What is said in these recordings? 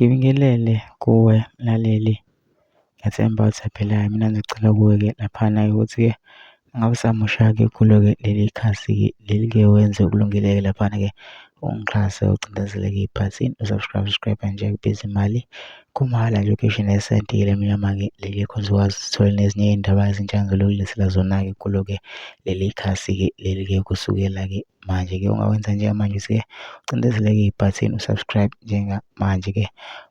Ngibingelele kuwe mlaleli, ngiyathemba ukuthi uyaphila-ke. Mina ngizocela kuwe-ke laphana-ke ukuthi-ke ngabe usamusha-ke kulo-ke leli khasi-ke leli-ke wenze okulungile-ke laphana-ke ungixhase ucindezele-ke ibhathini u-subscribe, subscribe nje akubizi imali kumahhala nje ukhishwe nesenti-ke lemnyama-ke leli khona uzokwazi ukuthola nezinye iy'ndaba ezintsha engizokulethela zona-ke kulo-ke leli khasi-ke leli-ke kusukela-ke manje-ke ungakwenza njengamanje ukuthi-ke ucindezele-ke ibhathini u-subscribe njengamanje-ke.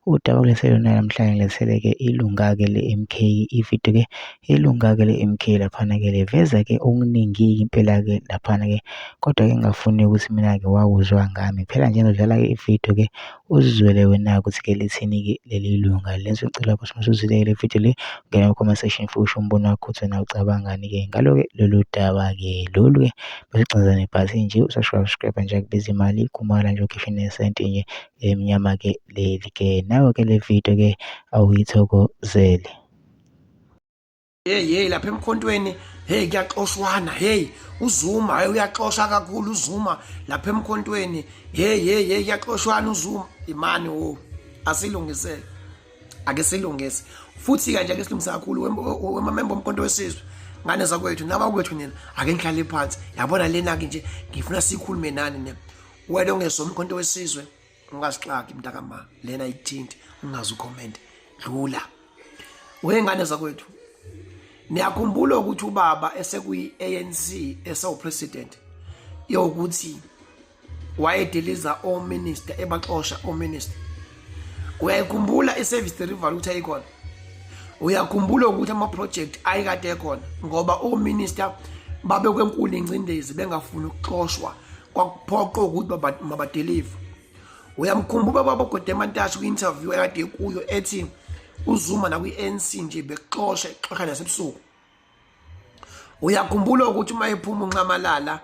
Udaba okulethele lona namhlanje ngilethele-ke ilunga-ke le-M_K, ividiyo-ke ilunga-ke le-M_K laphana-ke liveza-ke okuningi-ke impela-ke laphana-ke kodwa-ke ngingafuni ukuthi mina-ke wakuzwa ngami. Phela nje ngizodlala-ke ividiyo-ke uzizwele wena-ke ukuthi-ke lithini-ke leli lunga. Lenza ngicela ukuthi uma usuzwile-ke le vidiyo le ungene ku-comment section futhi usho umbono wakho ukuthi wena ucabangani-ke ngalo-ke lolu daba-ke lolu-ke. Bese ucindezela nebhathini nje u-subscribe nje akubizi imali kumahhala nje ukhishwe nesenti nje emnyama-ke leli-ke. Nawe-ke le vidiyo-ke awuyithokozele. Hey hey lapha emkhontweni hey kuyaxoshwana hey uZuma hey uyaxosha kakhulu uZuma lapha emkhontweni hey hey hey kuyaxoshwana uZuma imani wo asilungisele ake silungise futhi ke nje ake silungise kakhulu wemamemba omkhonto wesizwe ngane zakwethu nabakwethu nina ake ngihlale phansi yabona lena ke nje ngifuna sikhulume nani ne wena ongeso umkhonto wesizwe ungasixaki mntakama lena ikuthinti ungaze ucomment dlula wengane zakwethu niyakhumbula ukuthi ubaba esekuyi-ANC esewu-president yokuthi wayediliza ominister ebaxosha ominister uyayikhumbula i-service delivery ukuthi ayikhona uyakhumbula ukuthi ama-project ayekade ekhona ngoba ominister babekwenkulu ingcindezi bengafuni ukuxoshwa kwakuphoqa ukuthi mabadelive uyamkhumbula ubaba Gwede Mantashe kwi-interview ekade kuyo ethi uZuma nakwi-ANC nje bexosha exosha nasebusuku uyakhumbula ukuthi uma ephuma unxamalala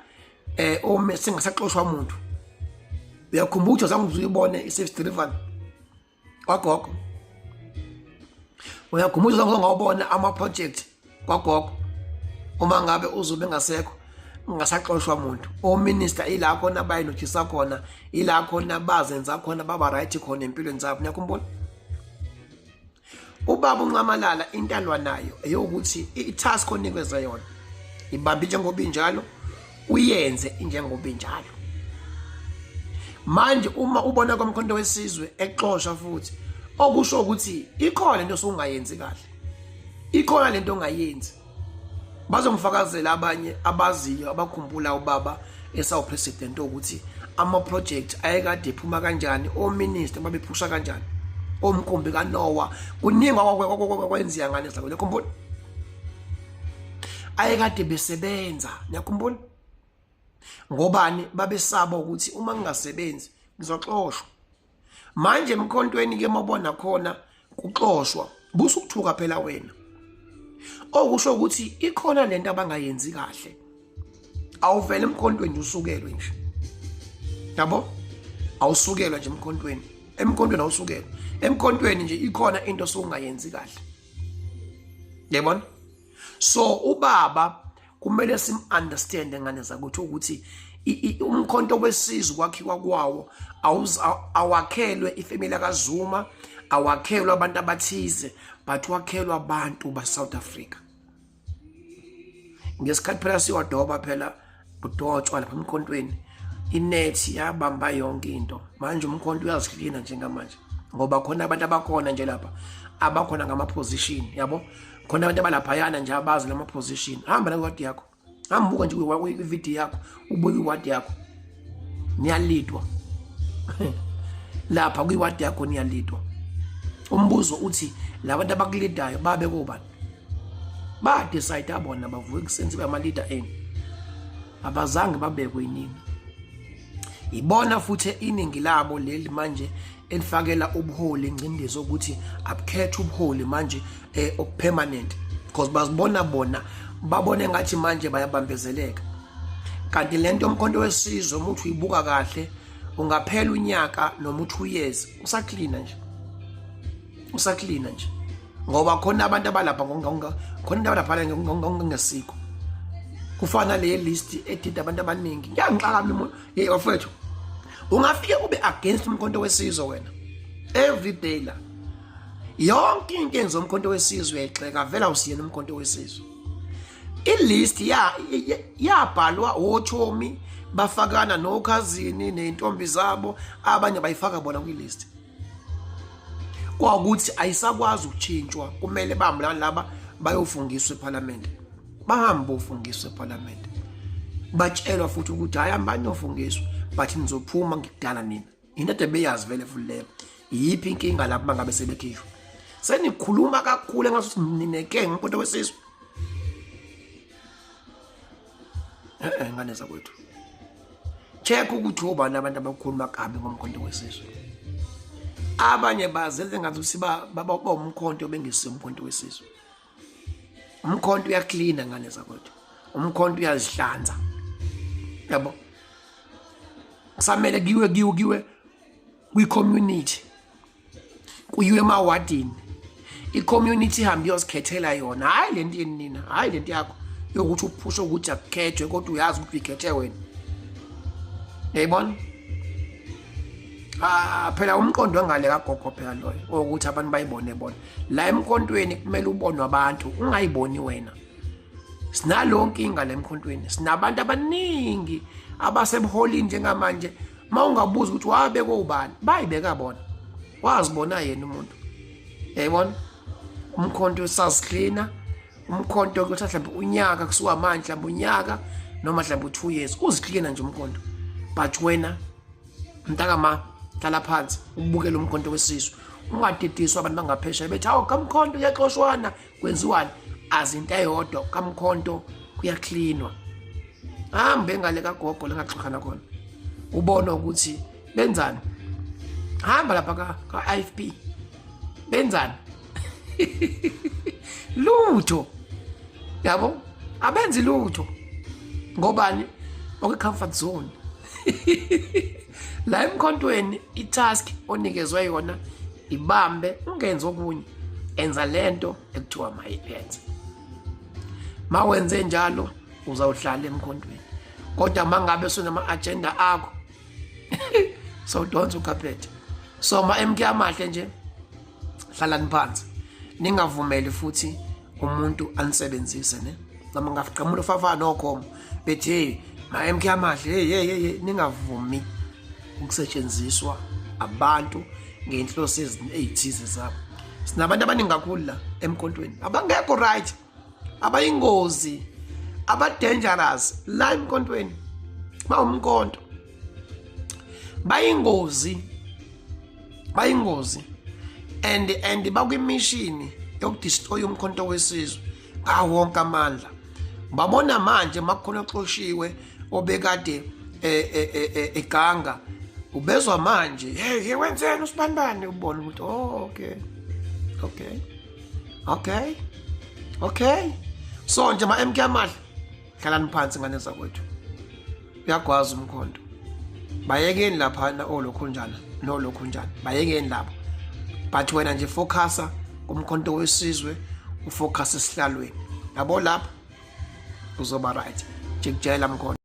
eh ome singasaxoshwa umuntu uyakhumbula ukuthi azange uzuyibone i-service delivery kwagogo uyakhumbula ukuthi ngawubona ama-project kwagogo uma ngabe uzobe engasekho ungasaxoshwa muntu ominister ila khona bayinothisa khona ila khona bazenza khona baba right khona empilweni zabo niyakhumbula ubaba unxamalala into alwa nayo eyokuthi i-task onikeza yona ibambe njengoba injalo uyenze injengoba injalo manje uma ubona komkhonto wesizwe exosha futhi okusho ukuthi ikhona into osungayenzi kahle ikhona lento ongayenzi bazongifakazela abanye abaziyo abakhumbula ubaba esawu president ukuthi ama project ayekade ephuma kanjani o minister babephusha kanjani omkhumbi kaNoah kuningi kwakwenziwa ngane zakho yakhumbula ayekade besebenza niyakhumbula ngobani babesaba ukuthi uma ngingasebenzi ngizoxoshwa manje emkhontweni ke mabona khona kuxoshwa busukuthuka phela wena okusho ukuthi ikhona lento abangayenzi kahle awuvele emkhontweni nje usukelwe nje yabo awusukelwa nje emkhontweni emkhontweni awusukelwa emkhontweni nje ikhona into osungayenzi kahle yebona so ubaba kumele sim understand ngane zakuthi ukuthi umkhonto wesizwe kwakhiwa kwawo awakhelwe ifamily kaZuma awakhelwe abantu abathize but wakhelwa abantu ba South Africa ngesikhathi phela siwadoba phela kudotshwa lapha emkhontweni inethi yabamba yonke into manje umkhonto uyaziklina njengamanje ngoba khona abantu abakhona nje lapha abakhona ngama-position yabo khona abantu abalaphayana nje abazi lama-position hamba la kwiwadi yakho hamba buka nje kwividiyo yakho ubuke iwadi yakho niyalidwa lapha kwiwadi yakho niyalidwa umbuzo uthi labantu abakulidayo babe kobani ba decide bona bavuke ekuseni sibe ama leader enu abazange babekwe iningi ibona futhi iningi labo leli manje elifakela ubuholi ingcindezi ukuthi abukhethe ubuholi manje eh obupermanent because bazibona bona babone ngathi manje bayabambezeleka kanti lento yomkhonto wesizwe uma uthi uyibuka kahle ungaphela unyaka noma u2 years usaklina nje usaklina nje ngoba khona abantu abalapha khona abantu abalapha ngongesiko kufana le list edida abantu abaningi ngiyangixaka mina umuntu hey bafethu ungafike ube against umkhonto wesizwe wena Every day la. Yonke into enziwa umkhonto wesizwe uyayigxeka vela usiyena umkhonto wesizwe. I-list ya yabhalwa ochomi bafakana nokhazini nezintombi zabo abanye bayifaka bona kwi-list. Kwakuthi ayisakwazi ukuchintshwa kumele bamla laba bayofungiswa eParliament. Bahambe bofungiswa eParliament. Batshelwa futhi ukuthi hayi hambani nofungiswa but nizophuma ngikudala nina. Into ade beyazi vele futhi leyo. Iyiphi inkinga lapho mangabe sebekhishwa? Senikhuluma kakhulu engathi nineke ngomkhonto wesizwe. Eh ngane zakwethu. Check ukuthi obani abantu abakhuluma kabi ngomkhonto wesizwe. Abanye bazenze ngathi ukuthi ba umkhonto bengisiyo umkhonto wesizwe. Umkhonto uyaklina ngane zakwethu. Umkhonto uyazihlanza. Yabo. Kusamele kiwe kiwe kiwe kwi-community kuyiwe emawadini i-community ihambe iyozikhethela yona hhayi le nto yeni nina hhayi le nto yakho yokuthi uphushe ukuthi akukhethwe kodwa uyazi ukuthi uyikhethe wena yayibona ah phela umqondo wengane kagogo phela loyo ukuthi abantu bayibone bona la emkhontweni kumele ubonwe abantu ungayiboni wena sinalo nkinga la emkhontweni sinabantu abaningi abasebuholini njengamanje uma ungabuza ukuthi wabekwa ubani bayibeka bona wazibona yena umuntu yayibona umkhonto usaziklina umkhonto kuthatha mhlawumbe unyaka kusuka manje mhlawumbe unyaka noma mhlawumbe u-2 years uziklina nje umkhonto but wena mntakama hlala phansi ubukele umkhonto wesizwe ungadidiswa abantu bangaphesheya bethi hawu kamkhonto uyaxoshwana kwenziwani azinto eyodwa kamkhonto kuyaklinwa hambe ngale kagogo lengaxoxana khona ubone ukuthi benzani hamba lapha ka-IFP benzani lutho yabo abenzi lutho ngobani bakwi-comfort zone la emkhontweni i-task onikezwe yona ibambe ungenzi okunye enza lento ekuthiwa mayiyenze mawenze njalo uzawuhlala emkhontweni kodwa mangabe sunama agenda akho sawudonsa ukhaphethe so ma MK amahle nje hlalani phansi ningavumeli futhi umuntu anisebenzise ne noma ngaqhamula ufafa nokhomo bethi hey ma MK amahle hey hey hey ningavumi ukusetshenziswa abantu ngenhloso ezithize zabo sinabantu abaningi kakhulu la emkhontweni abangekho right abayingozi aba-dangerous la emkhontweni bawumkhonto bayingozi bayingozi and and bakwimishini yokudestroy umkhonto wesizwe ngawo wonke amandla babona manje makukhona oxoshiwe obekade e, e, e, eganga ubezwa manje hey hey wenzeni usibanibani ubona ukuthi oh okay okay okay okay so nje ma MK amahle hlalani phansi ngane zakwethu uyagwaza umkhonto bayekeni laphana olokhunjana nolokhunjana bayekeni lapho but wena nje focusa kumkhonto wesizwe ufocus esihlalweni yabo lapho uzoba right jikujela mkhonto.